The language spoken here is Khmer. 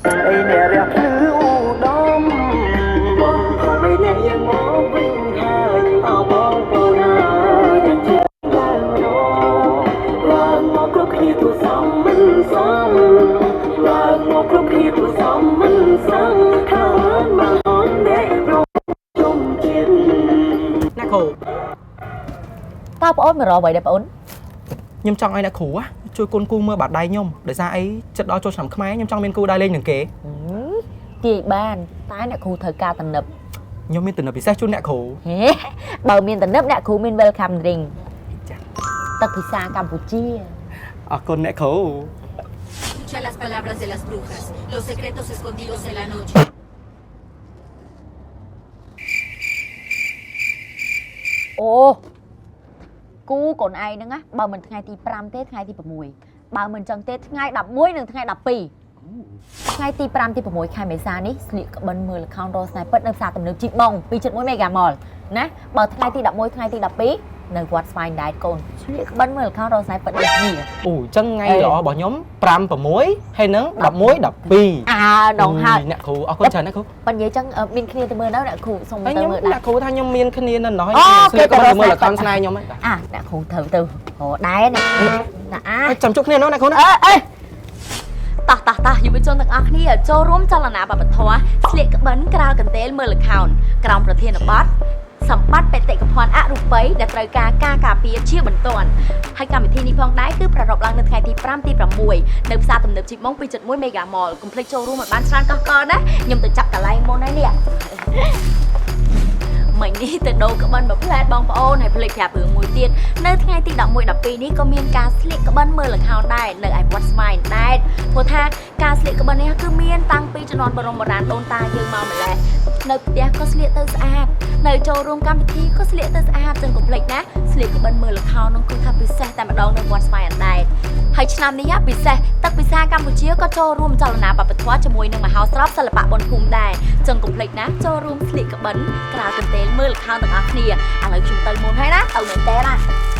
អីអ្នករះភ្លឺឧត្តមបងក៏មិនអ្នកយើងមកវិញហើយអបងប្អូនហើយយ៉ាងជាឡើងរឡើងមកគ្រប់គ្នាទូសំមិនសមឡើងមកគ្រប់គ្នាទូសំមិនសមថាមកអនអ្នកប្រជុំជាតិ អ្នកគ្រូ តើប្អូនមករកអ្វីដែរប្អូន ខ្ញុំចង់ឲ្យអ្នកគ្រូជួយគុណគូមើលបាតដៃខ្ញុំដោយសារអីចិត្តដល់ចូលឆ្នាំខ្មែរខ្ញុំចង់មានគូដៃលេងនឹងគេ ទាយបានតែអ្នកគ្រូត្រូវការតំណឹប ខ្ញុំមានទំនុកពិសេសជូនអ្នកគ្រូ ហេបើមានតំណឹបអ្នកគ្រូមាន welcome drink ចា៎ ទឹកពិសាកម្ពុជា អរគុណអ្នកគ្រូ Escucha las palabras de las brujas, los secretos escondidos en la noche. អូគូកូនឯងហ្នឹងណាបើមិនថ្ងៃទី5ទេថ្ងៃទី6បើមិនចឹងទេថ្ងៃ11និងថ្ងៃ12ថ្ងៃទី5ទី6ខែមេសានេះស្លៀកក្បិនមើលល្ខោនរកស្នេហ៍ពិតនៅផ្សារទំនើបជីបង2.1 Mega Mall ណាបើថ្ងៃទី11ថ្ងៃទី12នៅវត្តស្វាយដែតកូនស្លៀកក្បិនមើលល្ខោនរកស្នេហ៍ពិតដូចគ្នា អូអញ្ចឹងថ្ងៃល្អរបស់ខ្ញុំ5 6ហើយនឹង11 12 អើដងហើយ អ្នកគ្រូអរគុណច្រើនអ្នកគ្រូ ប៉ុន្តែនិយាយចឹងអឺមានគ្នាទៅមើលនៅអ្នកគ្រូសុំ ហើយខ្ញុំ ទៅមើលដែរ អ្នកគ្រូថាខ្ញុំមានគ្នានៅនោះ អូ ស្លៀក គេទៅ ក្បិនមើល រក ល្ខោនស្នេហ៍ខ្ញុំហ្នឹង អាអ្នកគ្រូត្រូវទៅរកដែរណាណាអា ចាំជួបគ្នានោះអ្នកគ្រូណា អើអេ តោះតោះតោះយុវជនទាំងអស់គ្នាចូលរួមចលនាវប្បធម៌ស្លៀកក្បិនក្រៅកន្ទេលមើលល្ខោនក្រោមប្រធានបទសម្បត្តិបេតិកភណ្ឌអរូបីដែលត្រូវការការការពារជាបន្ទាន់ហើយកម្មវិធីនេះផងដែរគឺប្រារព្ធឡើងនៅថ្ងៃទី5ទី6នៅផ្សារទំនើបជីកម៉ុង2.1 Mega Mall កុំភ្លេចចូលរួមឲ្យបានច្រើនកកកណាខ្ញុំទៅចាប់កន្លែងមុនហើយនេះ មិញនេះទៅដូរក្បិនមួយផ្លែតបងប្អូនហើយភ្លេចប្រាប់រឿងមួយទៀតនៅថ្ងៃទី11 12នេះក៏មានការស្លៀកក្បិនមើលល្ខោនដែរនៅឯវត្តស្វាយអណ្ដែតព្រោះថាការស្លៀកក្បិននេះគឺមានតាំងពីជំនាន់បរមបុរាណដូនតាយើងមកម្លេះនៅផ្ទះក៏ស្លៀកទៅស្អាតនៅចូលរួមកម្មវិធីក៏ស្លៀកទៅស្អាតចឹងកុំភ្លេចណាស្លៀកក្បិនមើលល្ខោននោះគឺថាពិសេសតែម្ដងនៅវត្តស្វាយអណ្ដែតហើយឆ្នាំនេះពិសេសទឹកពិសាកម្ពុជាក៏ចូលរួមចលនាវប្បធម៌ជាមួយនឹងមហោស្រពសិល្បៈបុណ្យភូមិដែរចឹងកុំភ្លេចណាចូលរួមស្លៀកក្បិនក្រៅកន្ទេលមើលល្ខោនទាំងអស់គ្នាឥឡូវខ្ញុំទៅមុនហើយណាទៅមែនតើណា។